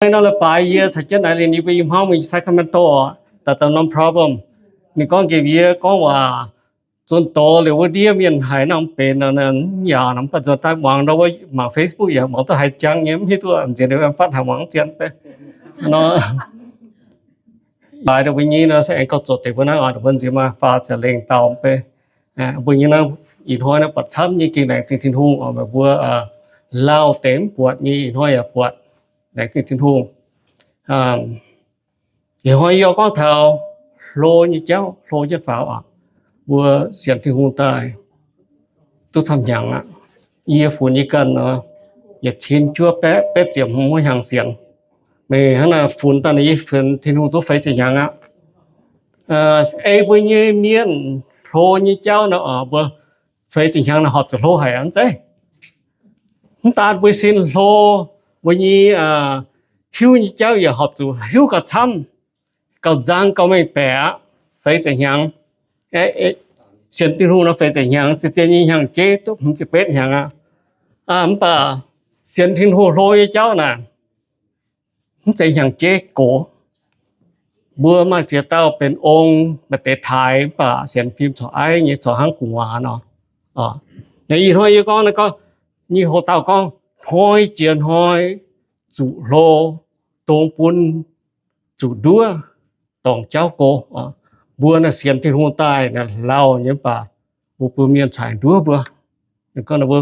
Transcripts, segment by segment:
Nor leiz-baaix yie caux jienv naaic liuz, yie mbuo i hmuangv mingh Sacramento, daaih daaih norm problem. Ninh gorngv nqemh yie gorngv waac, zunh doz liuz wuov ndiev mienh haiz nor mv benx, yaac nor mv baac nzuonx daaih muangx nor wuov, mangc Facebook yaac muangx duqv haiz jangv nyei, mv hiuv duqv nziex fatv haic muangx zien beiv nor. Laaix mbuo nyei nor se aengx gauh zoqc deix mbuo naaiv oc, mbuo nziex maaih faah ziepc lengh dauh beiv. Mbuo nyei naaiv ih hnoi naaiv buatc camv nyei gengh laengz zingh Tin-Hungh oc, mbuo lauh deix mv buatc nyei ih hnoi yaac buatc, laengz zingh Tin-Hungh. Ih hnoi yie gorngv taux hlo nyei jauv, hlo jienv faaux oc. Mbuo sienx Tin-Hungh daaih duqv camv hnyangx aqv. Yie funx yie ganh nor, yietc cin juov baeqv betv ziepc hmz hnyangx sienx. Meih hnangv naaic funx daaih naaic yie sienx Tin-Hungh duqv feix ziepc hnyangx aqv. Ei mbuo nyei mienh hlo nyei jauv nor, mbuo feix ziepc hnyangx nor horpc zuqc hlo haic aqv, mv zeiz? Mv daan mbuo sin hlo, mbuo nyei hiuv nyei jauv yaac horpc zuqc hiuv gauh camv, gauh nzang, gauh mengh baeqc aqv. Feix ziepc hnyangx, sienx Tin-Hungh nor feix ziepc hnyangx, zien-zien nyei hnyangx-jeiv duqv hmz ziepc betv hnyangx aqv. Mv baac sienx Tin-Hungh hlo nyei jauv naaic, mv zeiz hnyangx-jeiv gox. Mbuo maaih ziex dauh benx ong, maaih deix taaix, mv baac sienx fim corc aiv nyei, corc hnangv gu'nguaaz nor. Ih hnoi yie gorngv naaiv gorngv, nyic hoc dauh gorngv, hnoi jiex hnoi zuqc hlo, dongh bun zuqc nduov, dorngc jauv go. Mbuo naaiv sienx Tin-Hungh daaih naaic lauh nyei mv baac mbuo bun mienh caux aengx nduov mbuo. Gorngv mbuo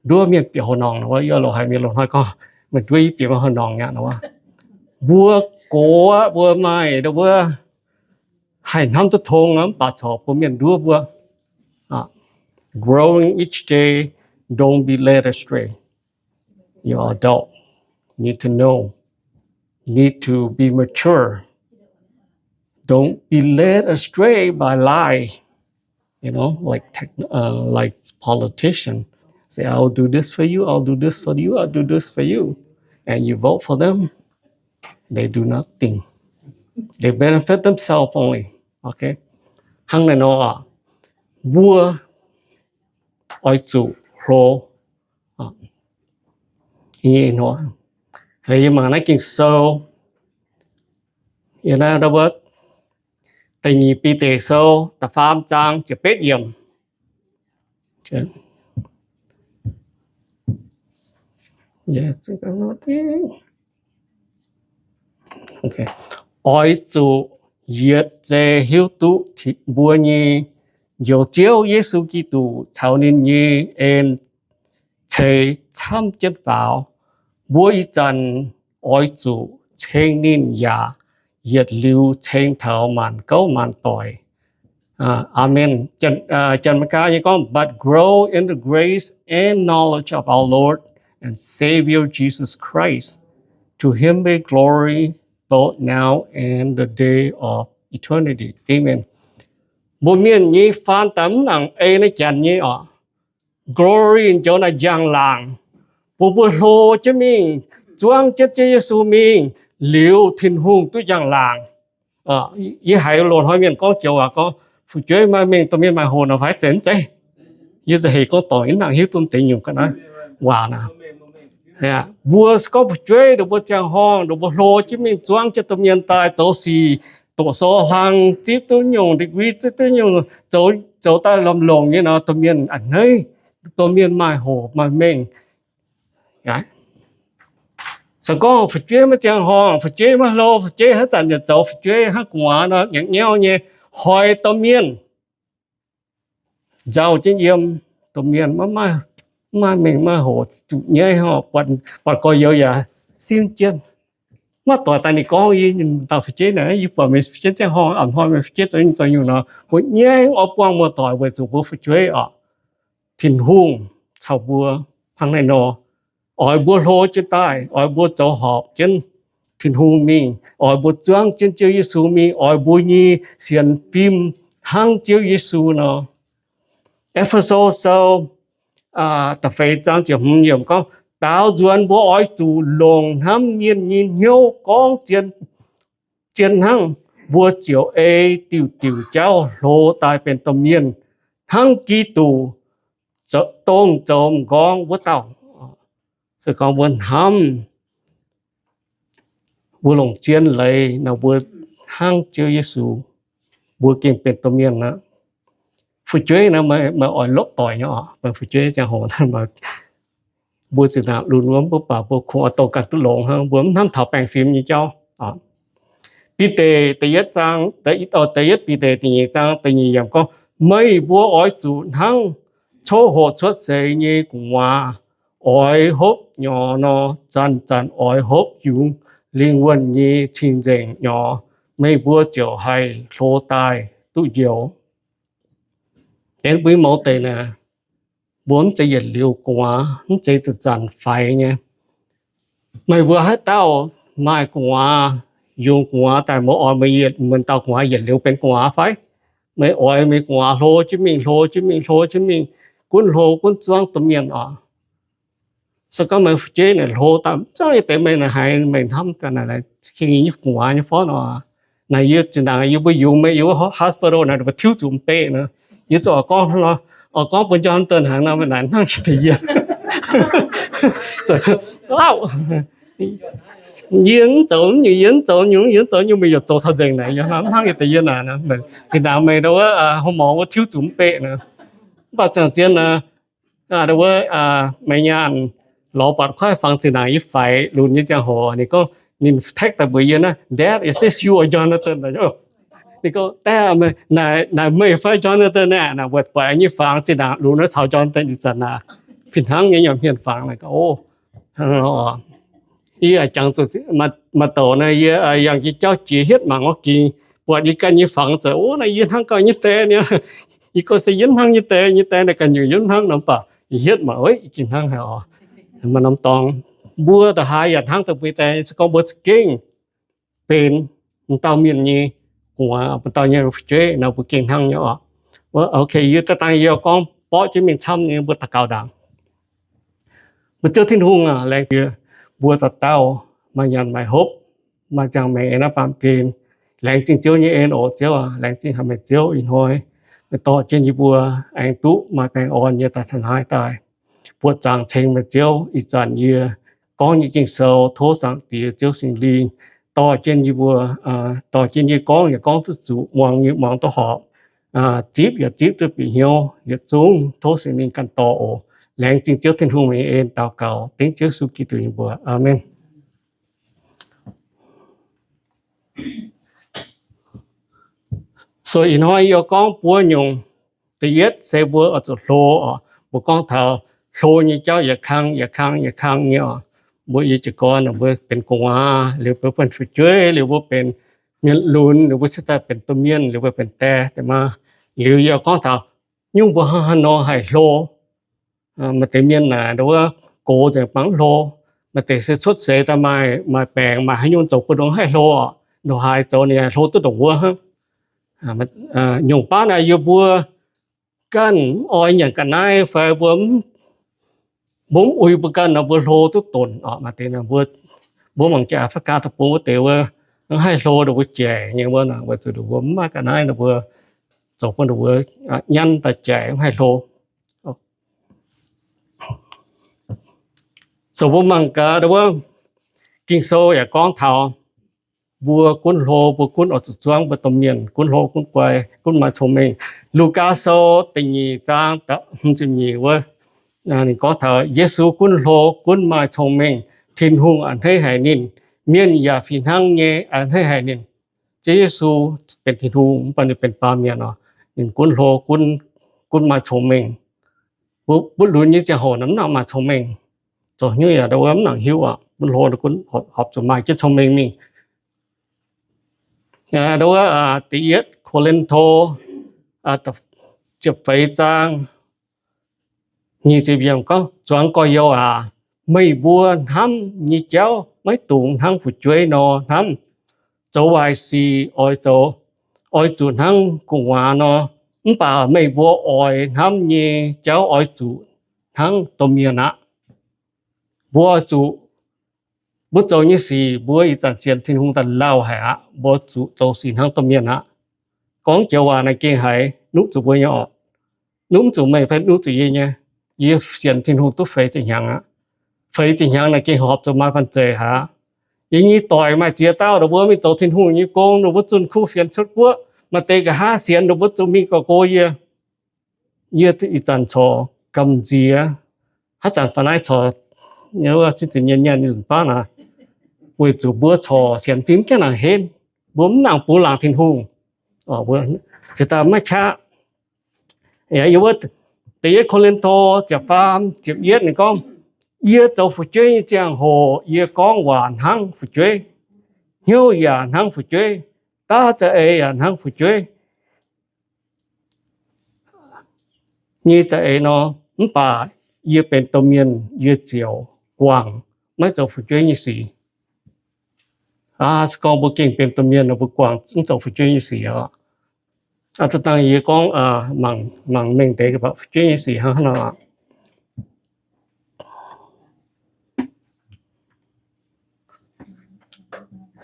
nduov mienh bieqc houc norngc nor, yie loz haic mienh loz-hnoi gorngv, meih nduov yie bieqc houc norngc aqv nor. Mbuo gox aqv, mbuo maaih nduov, mbuo haih hnamv duqv tong mv baac corc bun mienh nduov mbuo. Growing each day, don't be led astray. You're adult, need to know, need to be mature. Don't be led astray by lie. You know, like tech, uh, like politician say, "I'll do this for you, I'll do this for you, I'll do this for you," and you vote for them, they do nothing. They benefit themselves only. Okay, hnangv naaiv nor, mbuo oix zuqc hlo. Ih hnoi yie mangc naaiv Ging-Sou, yie naaiv wuov Da'nyeic Bide Sou da'faam zaang ziepc betv yiemc. Oix zuqc yietc zei hiuv duqv mbuo nyei Njoux Ziouv Yesu Giduc caux ninh nyei en ceix camv jienv faaux. Mbuo ih zanc oix zuqc ceng ninh yaac yietc liuz ceng taux maanc gouv maanc doic. Aamen. Janx-Meigaa nyei gorngv, but grow in the grace and knowledge of our Lord and Savior Jesus Christ. To him be glory both now and the day of eternity. Amen. Mbuo mienh nyei faan daaih mv nangc ei naaiv janx nyei oc. Glory joux naaiv njang-laangc. Mbuo mbuo hlo jienv mingh, zuangv jienv Ziouv Yesu mingh, liuz Tin-Hungh duqv njang-laangc. Yie haiz loz-hnoi mienh gorngv joux waac gorngv, fu'jueiv maaih mengh, domh mienh maaih hoc nor, fai zeiz mv zeiz? Yie za'heix gorngv dorngc, yie mv nangc hiuv duqv deix nyungc ga'naaiv waac naaic. Mbuo gorngv fu'jueiv, ndongc mbuo ziangh horngh, ndongc mbuo hlo jienv mingh zuangv jienv domh mienh daaih zoux sic, doqc sou hlang, zipv duqv nyungc degree, zipv duqv nyungc, zoux daaih lomh longc nyei nor, domh mienh a'hneiv, domh mienh maaih hoc maaih mengh. Se gorngv fu'jueiv maiv ziangh horngh, fu'jueiv maiv hlo, fu'jueiv haaix zanc yaac zoux fu'jueiv hnangv gu'nguaaz nor, nyangx nyauv nyei, hoiz domh mienh nzauh jienv yiem, domh mienh maiv maaih mengh maaih hoc zuqc nyaiv, buatc gorx-youz yaac simv jienv. Maiv doic daaih ninh gorngv, yie dauh fu'jueiv naaic, yie buatc meih fu'jueiv ziangh horngh, a'hnoi meih fu'jueiv zoux nyungc zoux nyungc nor, mbuo nyaiv oix buangh muoz-doic weic zuqc mbuo fu'jueiv oc. Tin-Hungh caux mbuo hnangv naaiv nor, oix mbuo hlo jienv daaih, oix mbuo zoux horpc jienv Tin-Hungh mingh, oix mbuo zuangv jienv Ziouv Yesu mingh, oix mbuo nyei sienx fim hnangv Ziouv Yesu nor. E^fe^so Sou da'feix zaang ziepc hmz yiemc gorngv, daaux nzuonx mbuo oix zuqc longc hnamv mienh nyei hnyouv gorngv zien, zien hnangv, mbuo ziouc ei diuc diuc jauv hlo daaih benx domh mienh hnangv Giduc, dongh zoux m'nqorngv wuov dauh. Se gorngv mbuo hnamv mbuo longc zien leiz nor mbuo hnangv Ziouv Yesu, mbuo gengh benx domh mienh aqv. Fu'jueiv naaiv meih oix lopv doic nyei oc. Meih fu'jueiv ziangh hoc mbuo zinh ndaangc lunx wuov, mv baac mbuo kungx oix dongh ganh duqv longx hnangv, mbuo mv hnamv taux baengh fim nyei jauv. Bide da'yietv zaang, da'yietv Bide da'nyeic zaang da'nyeic yiemc gorngv, meih mbuo oix zuqc hnangv coqv hoqc cuotv seix nyei gu'nguaaz oix hopv nyorx nor, zanc-zanc oix hopv yungz lingh wuonh nyei cing-nzengc nyorx, meih mbuo ziouc haih hlo daaih duqv njoux. Aengx mbuo mouz deix naaic, mbuo mv zeiz yietc liuz gu'nguaaz, mv zeiz zanc-zanc faix nyei. Meih mbuo haaix dauh maaih gu'nguaaz, yungz gu'nguaaz daaih, mbuo oix meih yietc, meih dauh gu'nguaaz yietc liuz benx gu'nguaaz fai? Meih oix meih gu'nguaaz hlo jienv mingh, hlo jienv mingh, hlo jienv mingh, gunv hlo gunv zuangv domh mienh oc. Se gorngv meih fu'jueiv naaic hlo daaih zungv nyei deix, meih naaic haiz meih hnamv gaax naaic, naaic king nyei gu'nguaaz nyei forv nor. Naaic yie zinh ndaangc yie mbuo yungz meih yiem wuov hospital naaic, mbuo tiuv zuqc mv beqv nor. Yie zuqc oix gorngv, oix gorngv bun njorn deix hnangv nor, meih naaic hnangv nyei deix yie. Lauh, yie mv zoux nyungc, yie mv zoux nyungc, yie mv zoux nyungc, meih yaac zoux taux nzengc naaic, yie hnangv nyei deix yie naaic. Zinh ndaangc meih wuov, aa, hormorngx wuov tiuv zuqc mv beqv nor. Mv baac ziangh zien wuov, meih nyaanh lorz buatc kuaaiv fangx zinh ndaangc yie faix lunx nyei ziangh hoc, ninh gorngv, ninh text daaih mbuox yie naaiv, Dad, is this you or Jonathan? Ninh gorngv, Dad, naaic meih fai Jonathan naaic? Naaic mbuo buatc nyei fangx zinh ndaangc lunx wuov caux Jonathan ih zanc naaic fih hnangv nyei nyanc hmien fangx naaic. Yie jangx zuqc maaih douc naaic, yie yangh jiex jauv jiex hietv mangc wuov gingx, buatc yie ganh nyei fangx zoux, o, naaiv yie hnangv gauh nyei deix niaa. Yie gorngv se yie hnangv nyei deix, nyei deix naaic ganh nyungc yie hnangv nor, mv baac yie hietv mangc, o, yie gengh hnangv haic oc. Maaih norm dorngx mbuo ndongc haaix yaac hnangv daaih mbuo deix, se gorngv mbuo za'gengh benx m'dauh mienh nyei gu'nguaaz, m'dauh nyei fu'jueiv nor, mbuo gengh hnangv nyei oc. Okay, yie daaih dangh yie gorngv borqv jienv mingh camv nyei, mbuo daux gaux ndaangc. Mbuo Ziouv Tin-Hungh aac, laengz zingh mbuo dauh dauh maaih nyanc maaih hopv, maaih ziangh maengc naaiv baamh gen. Laengz zingh Ziouv nyei en oc. Ziouv aac, laengz zingh haic meih Ziouv ih hnoi meih dorh jienv yie mbuo aengx duqv maaih baengh orn nyei daaih taux naaiv daaih. Buoqc zaangc ceng meih Ziouv, ih zanc yie gorngv nyei Ging-Sou tov Zaangc Diex Ziouv Singx Lingh dorh jienv yie mbuo, dorh jienv yie gorngv yaac gorngv duqv zuqc, muangx yaac muangx duqv horpc, zipv yaac zipv duqv bieqc hnyouv, yietc zungv tov Singx Lingh ganh dorh oc. Laengz zingh Ziouv Tin-Hungh meih nyei en daux gaux dengv Ziouv Yesu Giduc nyei mbuox. Aamen. So ih hnoi yie gorngv buo nyungc. Da'yietv se mbuo oix zuqc hlo oc. Mbuo gorngv taux hlo nyei jauv yietc kang yietc kang yietc kang nyei oc. Mbuo yie jiez gorn mbuo benx gu'nguaaz, liuz mbuo benx fu'jueiv, liuz mbuo benx mienh lunx, liuz mbuo cingx daaih benx domh mienh, liuz mbuo benx die, die maa. Liuz yie gorngv taux nyungc mbuo hnangv haaix nor haih hlo. Maaih deix mienh naaic, ndongc wuov gox nzengc mv baac mv hlo. Maaih deix se cuotv seix daaih maaih, maaih baengc maaih haaix nyungc zoux bun ndongc haih hlo oc. Ndongc haaix zoux ninh haih hlo duqv ndongc wuov hnangv. Nyungc baav naaic yie mbuo ganh mv oix nyanc ga'naaiv fai mbuo mv, mbuo mv uix mbuo ganh nor, mbuo hlo duqv donc oc. Maaih deix mbuo, mbuo mangc jiex Africa deic-bung wuov deix wuov, mv haih hlo ndongc mbuo jaic nyei wuov, weic zuqc ndongc mbuo mv maaih ga'naaiv nor, mbuo zoux bun ndongc mbuo nyanv daaih jaic mv haih hlo. So mbuo mangc gaax wuov, Ging-Sou yaac gorngv taux mbuo gunv hlo, mbuo gunv oix zuqc zuangv mbuo domh mienh, gunv hlo gunv guai, gunv maaih cong-mengh. Lugaa Sou da'nyeic zaang hmz ziepc nyeic wuov, ninh gorngv taux Yesu gunv hlo, gunv maaih cong-mengh, Tin-Hungh a'hneiv haic ninh. Mienh yaac fih hnangv nyei a'hneiv haic ninh. Ziouv Yesu benx Tin-Hungh mv baac ninh benx baamh mienh oc. Ninh gunv hlo, gunv, gunv maaih cong-mengh. Mbuo lunx nyei ziangh hoc naaic mv nangc maaih cong-mengh. Zoux hnyouv yaac ndau wuov mv nangc hiuv oc. Gunv hlo gunv horpc zuqc maaih jienv cong-mengh mingh. Ndau wuov da'yietv Ko^lin^to ziepc feix zaang nyic ziepc yiemc gorngv, Zuangx gorx-youz aac, meih mbuo hnamv nyei jauv maiv dungx hnangv fu'jueiv nor hnamv. Zoux waaic sic oix zoux, oix zuqc hnangv gu'nguaaz nor, mv baac meih mbuo oix hnamv nyei jauv oix zuqc hnangv domh mienh aqv. Mbuo oix zuqc, mbuo zoux nyei sic, mbuo ih zanc sienx Tin-Hungh daaih lauh haic aqv. Mbuo zuqc zoux sic hnangv domh mienh aqv. Gorngv joux waac naaic gengh haiz nuqv zuqc mbuo nyei oc. Nuqv zuqc meih fai nuqv zuqc yie nyei. Yie sienx Tin-Hungh duqv feix ziepc hnyangx aqv. Feix ziepc hnyangx naaic gengh horpc zuqc maaih banh zeic haic aqv. Yie nyei doic maaih ziex dauh, ninh mbuo mingh zoux Tin-Hungh nyei gong, ninh mbuo zunh kuv fienx cuotv guoqv. Maaih deix nqa'haav sienx, ninh mbuo zuqc mingh gauh go yie. Yie ih zanc corc gamh nziex, haaix zanc fai naaiv corc, zinh nziex nyanc nyanc nzunc baav naaic, weic zuqc mbuo corc sienx fim mv gaengh nangc henv, mbuo mv nangc bungx laangc Tin-Hungh. Ziouc daaih maiv qaqv. Yaac yie wuov, Da'yietv Ko^lin^to ziepc faam ziepc yietv ninh gorngv, yie zoux fu'jueiv nyei ziangh hoc yie gorngv waac hnangv fu'jueiv, hnyouv yaac hnangv fu'jueiv, daav za'eix yaac hnangv fu'jueiv nyei za'eix nor, mv baac yie benx domh mienh yie ziouc guangc maiv zoux fu'jueiv nyei sic. Aa, se gorngv mbuo gengh benx domh mienh nor, mbuo guangc mv zoux fu'jueiv nyei sic oc. Aa, da'dangh yie gorngv mangc mengh deix fu'jueiv nyei sic hnangv haaix nor.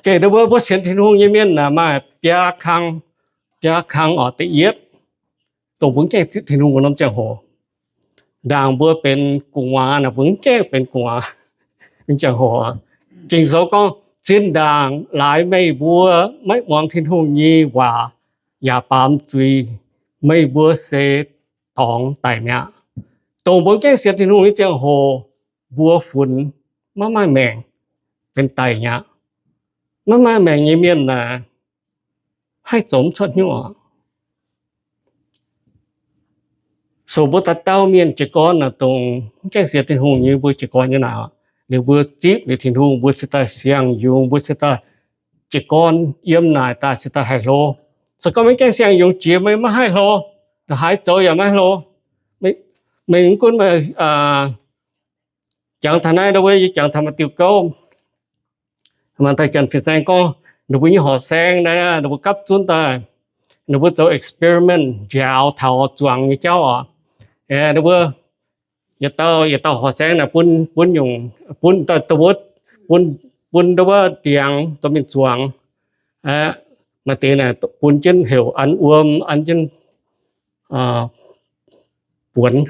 Gengh mbuo, mbuo sienx Tin-Hungh nyei mienh aah, maaih biaa kang, biaa kang oc. Da'yietv, dongh mbuo mv gaengh zipv Tin-Hungh wuov norm ziangh hoc. Ndaangc mbuo benx gu'nguaaz naaic, mbuo mv gaengh benx gu'nguaaz nyei ziangh hoc. Ging-Sou gorngv, zinh ndaangc laaix meih mbuo maiv muangx Tin-Hungh nyei waac yaac baamz zuiz, meih mbuo se dorngx daic mi'aqv. Dongh mbuo mv gaengh sienx Tin-Hungh nyei ziangh hoc, mbuo funx maiv maaih maengc, benx daic mi'aqv. Maiv maaih maengc nyei mienh naaic, haih zoux mv cuotv hnyouv oc. So mbuo dauh dauh mienh jiez gorn naaic, dongh mv gaengh sienx Tin-Hungh nyei mbuo jiez gorn nyei naaic, liuz mbuo zipv liuz Tin-Hungh, mbuo cingx daaih siang-yungz, mbuo cingx daaih jiez gorn yiem naaic daaih cingx daaih haih hlo. Se gorngv maiv gaengh siang-yungz jiex, meih maiv haih hlo. Ndongc haaix zoux yaac maiv hlo. Meih mv gunv meih jangx taux naaiv, ndau wuov yie jangx taux maaih diuh gouv, maaih deix janx fin-saeng gorngv, ninh mbuo nyei horqc saeng naaiv, ninh mbuo gapv zunv daaih, ninh mbuo zoux experiment njaaux taux zuangx nyei jauv oc. Ninh mbuo, yietc dauh, yietc dauh horqc saeng naaic bun, bun nyungc, bun daaih, bun, bun ndau wuov ndiangx dorh mingh zuangx. Maaih deix naaic bun jienv heuc an wuom, an jienv buonc,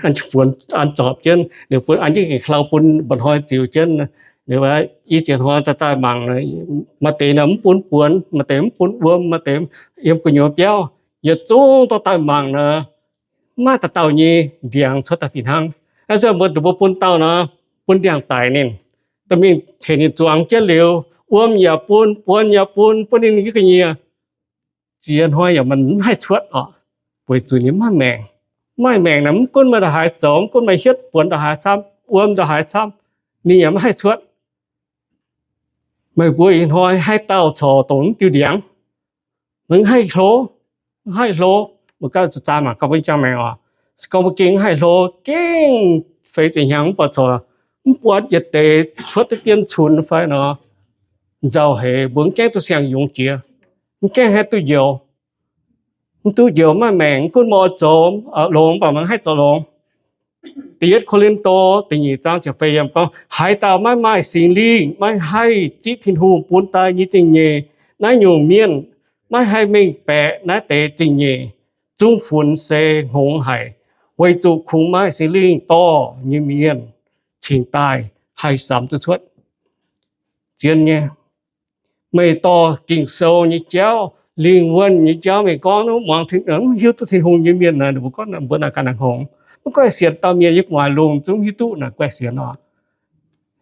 an zorpc jienv, liuz bun an jienv gengh klau bun mba'hnoi ziux jienv. Liuz i ziex hnoi daaih daaih mangc, maaih deix naaic mv bun buonc, maaih deix mv bun wuom, maaih deix yiem gu'nyuoz biauv. Yietc zungv dorh daaih mangc naaic, maaih dauh dauh nyei ndiangx cuotv daaih fih hnangv. Aa, se mbuo, mbuo bun dauh nor, bun ndiangx daic ninh, dorh mingh tengx ninh zuangx jienv liuz, wuom yaac bun, buonc yaac bun, bun ninh yie ga'nyiec. Ziex hnoi yaac maiv haih cuotv oc, weic zuqc ninh maiv maengc. Maiv maengc naaic, mv gunv meih ndongc haaix zoux, mv gunv meih hietv buonc ndongc haaix camv, wuom ndongc haaix camv, ninh yaac maiv haih cuotv. Meih mbuo ih hnoi haaix dauh corc dongh mv diuh ndiangx, mv haih hlo, mv haih hlo. Mbuo ganh zuqc zaah mangc gauh mbuo nyei ziangh maengc oc. Se gorngv mbuo gengh mv haih hlo, gengh feix ziepc hnyangx mv baac corc mv buatc yietc deix cuotv deix dien cunx fai nor, nzauh heix, mbuo mv gaengh duqv siang-yungz jiex, mv gaengh haih duqv njoux, mv duqv njoux, maiv maengc. Mv gunv meih oix zoux longx, mv baac meih mv haih zoux longx. Da'yietv Ko^lin^to da'nyeic zaang ziepc feix yiemc gorngv, haaix dauh maiv maaih Singx Lingh maiv haih zipv Tin-Hungh bun daaih nyei zingh nyeic. Naaiv nyungc mienh maiv haih mengh baeqc naaiv deix zingh nyeic. Zungv funx se hngongx haic, weic zuqc kungx maaih Singx Lingh dorh nyei mienh cingx daaih haih samx duqv cuotv. Zien nyei. Meih dorh Ging-Sou nyei jauv, lingh wuonh nyei jauv mingh gorngv, mv hiuv duqv Tin-Hungh nyei mienh naaic, mbuo gorngv mbuo naaic ganh naaic hngongx. Mv guaih sienx dauh mienh, yie gu'nguaaic lungh zungv hiuv duqv naaic guaih sienx oc.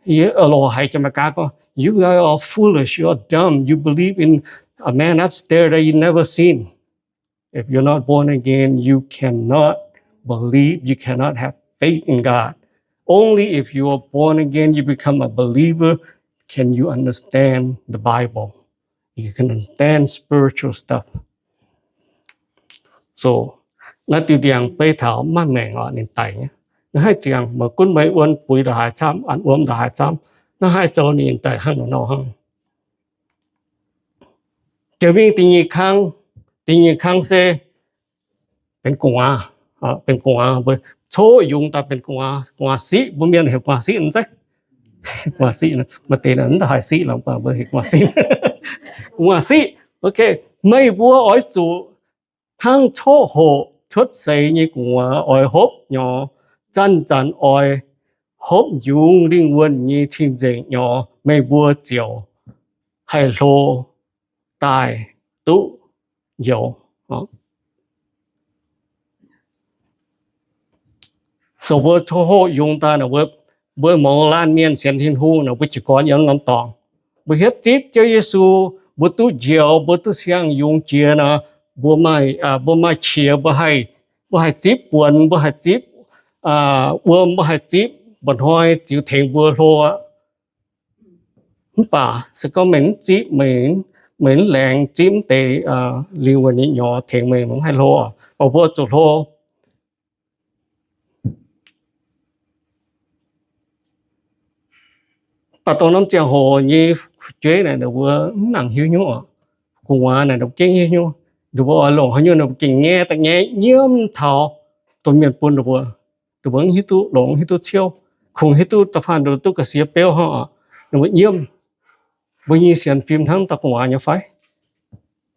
Yie loz haiz jiex America gorngv, you guys are foolish, you are dumb, you believe in a man upstairs that you never seen. If you're not born again, you cannot believe, you cannot have faith in God. Only if you are born again, you become a believer, can you understand the Bible. You can understand spiritual stuff. So, naaiv diuh ndiangx beiv taux maiv maengc oc, ninh daic nyei. Naaiv haih ziangx, maiv gunv meih wuom buix ndongc haaix camv, an wuom ndongc haaix camv, naaiv haih zoux ninh daic hnangv nor hnangv. Ziouc mingh da'nyeic kang, da'nyeic kang se benx gu'nguaaz, benx gu'nguaaz, mbuo coqv yungz daaih benx gu'nguaaz, gu'nguaaz siqv, mbuo mienh heuc gu'nguaaz siqv nzengc. Gu'nguaaz siqv, maaih deix naaic mv haih siqv lorqc, mbuo heuc gu'nguaaz siqv. Gu'nguaaz siqv, ok, meih mbuo oix zuqc hnangv coqv hoqc cuotv seix nyei gu'nguaaz oix hopv nyorx, zanc-zanc oix hopv yungz lingh wuonh nyei cing-nzengc nyorx, meih mbuo ziouc haih hlo daaih duqv njoux. So mbuo coqv hoqc yungz daaih nor, mbuo, mbuo mouz laanh mienh sienx Tin-Hungh nor, mbuo jiez gorn yiem norm dorngx, mbuo hietv zipv Ziouv Yesu, mbuo duqv njoux, mbuo duqv siang-yungz jiex nor, mbuo maaih, mbuo maaih qiex, mbuo haih, mbuo haih zipv buonc, mbuo haih zipv wuom, mbuo haih zipv mba'hnoi ziux tengx mbuo hlo aqv. Mv baac se gorngv meih mv zipv, meih mv laengz zipv mv deix liuz, ninh nyorx tengx meih mv haih hlo, mv baac mbuo zuqc hlo. Mv baac dongh norm ziangh hoc nyei fu'jueiv naaic, ninh mbuo mv nangc hiuv nyungc oc. Gu'nguaaz naaic ninh mbuo gengh hiuv nyungc. Ninh mbuo oix longc haaix nyungc ninh mbuo gengh nyaiv daaih nyaiv nyiemv taux domh mienh bun ninh mbuo. Ninh mbuo mv hiuv duqv longx, mv hiuv duqv ciouv, kungx hiuv duqv da'faanh ninh mbuo duqv ga'sie beuv hnangv oc. Ninh mbuo nyiemv. Mbuo nyei sienx fim hnangv dauh gu'nguaaz nyei fai?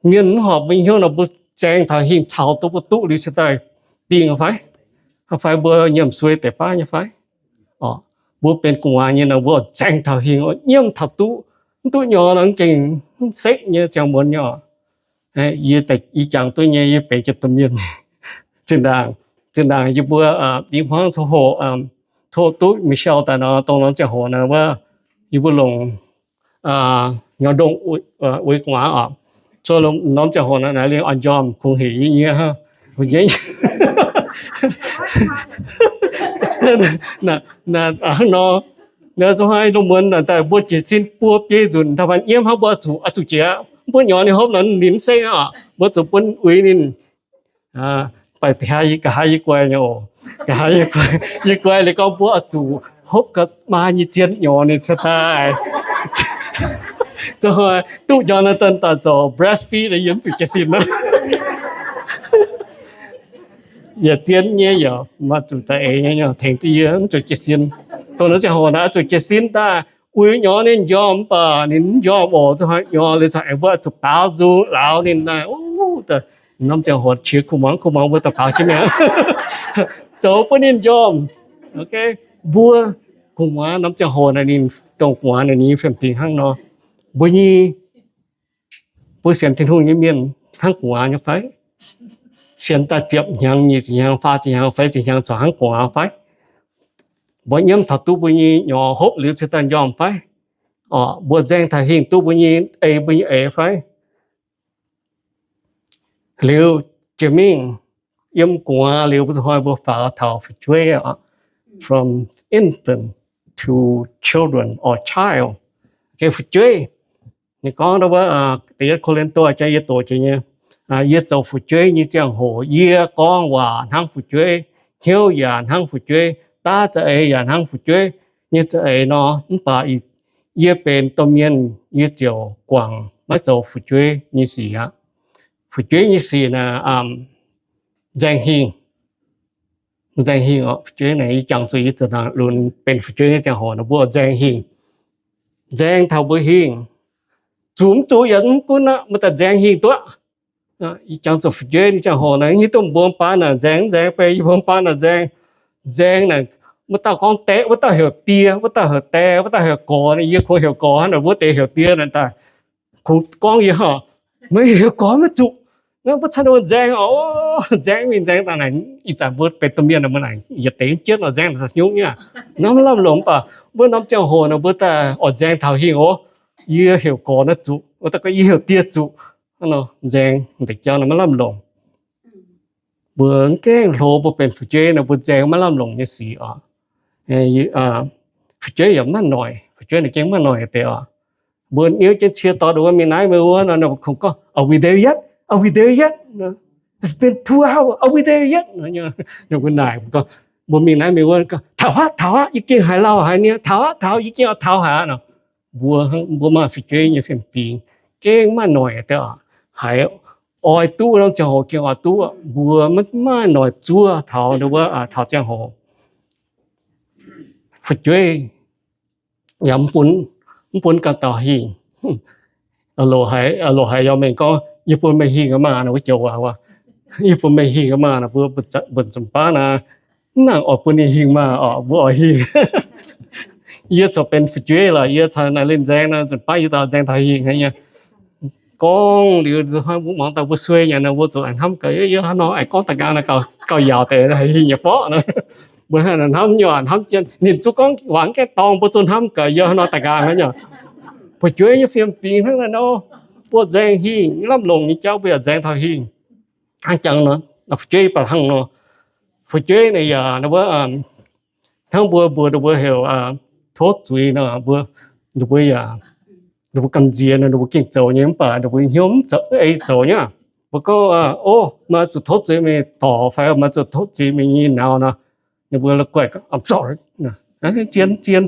Mienh mv horpc mbuo nyei hnyouv nor, mbuo zaeng taux hingh caux duqv mbuo duqv liuz cingx daaih dingh fai? Fai mbuo nyiemc suei deix baav nyei fai? Mbuo benx gu'nguaaz nyei nor, mbuo zaeng taux hingh nyiemv taux duqv, mv duqv nyorx nor gengh mv sekv nyei, ziangh muonz nyei oc. Yie jangx duqv nyei, yie benx jiex domh mienh. Zinh ndaangc, zinh ndaangc yie mbuo i hmuangv coqv hoqc, tov duqv Michelle daaih nor, dongh norm ziangh hoc naaic wuov, yie mbuo longc nyorx ndongh uix gu'nguaaz oc. Coqv norm ziangh hoc naaic, naaiv lingh oix njormh kungx hec yie nyei hnangv. Hnangv nor, zuqc haaix lungh muonz daaih mbuo jiez sin buo biei nzunc, da'faanh yiem hnangv mbuo oix zuqc, oix zuqc jiex aqv. Mbuo nyorx ninh hopv nor ninh mv sekv aqv. Mbuo zuqc bun uix ninh. Mv baac nqa'haav yie guai nyei oc. Nqa'haav yie guai, yie guai liuz gorngv mbuo oix zuqc hopv ga'maa nyei zien nyorx ninh cingx daaih. Zuqc duqv Jonathan daaih zoux breastfeed, yie mv zuqc jiez sin aqv. Yietc zien nyei yaac maaih zuqc za'eix nyei tengx duqv yie, mv zuqc jiez sin. Dongh norm ziangh hoc naaic oix zuqc jiez sin daaih uix nyorx ninh njormh, mv baac ninh mv njormh oc. Zuqc haaix nyorx liuz caux aengx mbuo oix zuqc baaux nzung lauz ninh daaih. Norm ziangh hoc qiex kuv muangx kuv muangx mbuo daaih baaux jienv mi'aqv, zoux bun ninh njormh. Mbuo gu'nguaaz norm ziangh hoc naaic ninh, dongh gu'nguaaz naaic ninh nyei fiem-fingx hnangv nor. Mbuo nyei, mbuo sienx Tin-Hungh nyei mienh hnangv gu'nguaaz nyei fai? Sienx daaih ziepc hnyangx, nyic ziepc hnyangx, faah ziepc hnyangx, feix ziepc hnyangx corc hnangv gu'nguaaz fai? Mbuo nyiemv taux duqv mbuo nyei nyorx hopv liuz cingx daaih njormh fai? Mbuo nzaeng taux hingh duqv mbuo nyei ei, mbuo nyei eix fai? Liuz jiex mingh yiem gu'nguaaz liuz, mbuo zuqc hnoi mbuo faaux taux fu'jueiv, from infant to children or child. Fu'jueiv, ninh gorngv wuov, da'yietv Ko^lin^to jang yie doqc jiex nyei, yie zoux fu'jueiv nyei ziangh hoc yie gorngv waac hnangv fu'jueiv, hnyouv yaac hnangv fu'jueiv, daav za'eix yaac hnangv fu'jueiv nyei za'eix nor. Mv baac yie benx domh mienh yie ziouc guangc maiv zoux fu'jueiv nyei sic aqv. Fu'jueiv nyei sic naaic nzaeng hingh. Nzaeng hingh oc. Fu'jueiv naaic yie jangx zuqc yie za'naaic lunx benx fu'jueiv nyei ziangh hoc naaic mbuo nzaeng hingh. Nzaeng taux mbuo hingh, zuqc mv zuqc yaac mv gunv aqv, mbuo daaih nzaeng hingh duqv. Yie jangx zuqc fu'jueiv nyei ziangh hoc naaic, hiuv duqv mbuo baan naaic nzaeng, nzaeng fai yie mbuo baan naaic nzaeng. Nzaeng naaic, mbuo dauh gorngv daeh, mbuo dauh heuc die, mbuo dauh heuc daeh, mbuo dauh heuc gorx, yie kungx heuc gorx hnangv naaic, mbuo deix heuc die naaic daaih kungx gorngv yie hnangv, meih heuc gorx maiv zuqc. Mbuo caux ninh nzaeng oc, nzaeng mingh nzaeng daaih naaic, ih zanc mbuo benx domh mienh naaic, mbuo naaic yietc deix jienv oix nzaeng naaic nyungc nyei. Naaiv maiv lamh longc, mv baac mbuo norm ziangh hoc naaic mbuo daaih oix nzaeng taux hingh oc. Yie heuc gorx naaiv zuqc, yie heuc die zuqc. Nzaeng deix jauv naaic maiv lamh longc. Mbuo mv gaengh hlo mbuo benx fu'jueiv nor, mbuo nzaeng maiv lamh longc nyei sic oc. Fu'jueiv yaac maiv noic, fu'jueiv naaic gengh maiv noic deix oc. Mbuo niouv jienv cie dorn wuov mingh naaiv mingh wuov nor, ninh kungx gorngv, Are we there yet? Are we there yet? It's been two hours. Are we there yet? Ninh mbuo naaic gorngv, mbuo mingh naaiv mingh wuov, Taux aqv, taux aqv, yie gengh haiz lauh haic niaa. Taux aqv, taux, yie gengh oix taux haic aqv nor. Mbuo, mbuo maaih fu'jueiv nyei fiem-fingx gengh maiv noic deix oc. Haiz oix duqv norm ziangh hoc gengh oix duqv. Mbuo maiv maaih noic zuov taux wuov, taux ziangh hoc. Fu'jueiv yaac mv bun ganh dauh hingh. Loc haiz yaac mengh gorngv, Yie bun meih hingh maah! Wuov joux waac, Yie bun meih hingh maah! Mbuo mbu'ziex baav naaic, mv nangc oix bun ninh hingh maah! Oc, mbuo oix hingh. Yie zuqc benx fu'jueiv lorqc, yie caux naaiv ninh nzaeng nor, zuqc baav yie dauh nzaeng taux hingh nyei. Gorngv liuz, mbuo muangx daaih mbuo suei nyanc nor, mbuo zuqc hnamv gaax, yie hnangv nor aengx gorngv daaih nqaang naaiv gauh yaauc deix hingh nyei borqv nor. Mbuo hnamv nyei, hnamv jien, ninh zuqc gorngv waac gaengh dorngx, mbuo zuqc hnamv gaax yie hnangv nor daaih nqaang nyei. Fu'jueiv nyei fiem-fingx hnangv naaiv nor, mbuo nzaeng hingh, lamh longc nyei jauv mbuo yaac nzaeng taux hingh. Hnangv jangx nor, fu'jueiv baac hnangv nor. Fu'jueiv naaic yaac, hnangv mbuo, mbuo, ninh mbuo heuc tov zuiz nor, mbuo, ninh mbuo yaac, ninh mbuo gamh nziex nor, ninh mbuo gengh zoux nyei, mv baac ninh mbuo hnyouv mv zoux, ei zoux nyei. Mbuo gorngv, o, meih zuqc tov zuiz meih dorc fai meih zuqc tov zuiz meih nyei nauz nor, ninh mbuo la'guaih gorngv, I'm sorry. Zien, zien,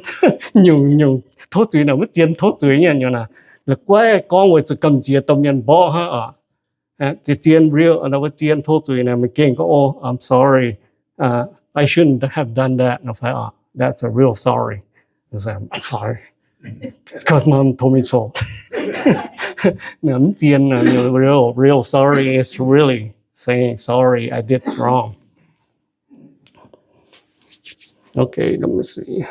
nyungc, nyungc tov zuiz naaic maiv zien tov zuiz nyei nyungc naaic. La'guaih gorngv weic zuqc gamh nziex domh mienh mborqv hnangv oc. Zien, zien, real, mbuo zien tov zuiz naaic, meih gengh gorngv, o, I'm sorry. I shouldn't have done that nor fai oc, that's a real sorry. I'm sorry. Because mom told me so. Mv zien, real, real sorry is really saying sorry, I did wrong. Okay, let me see.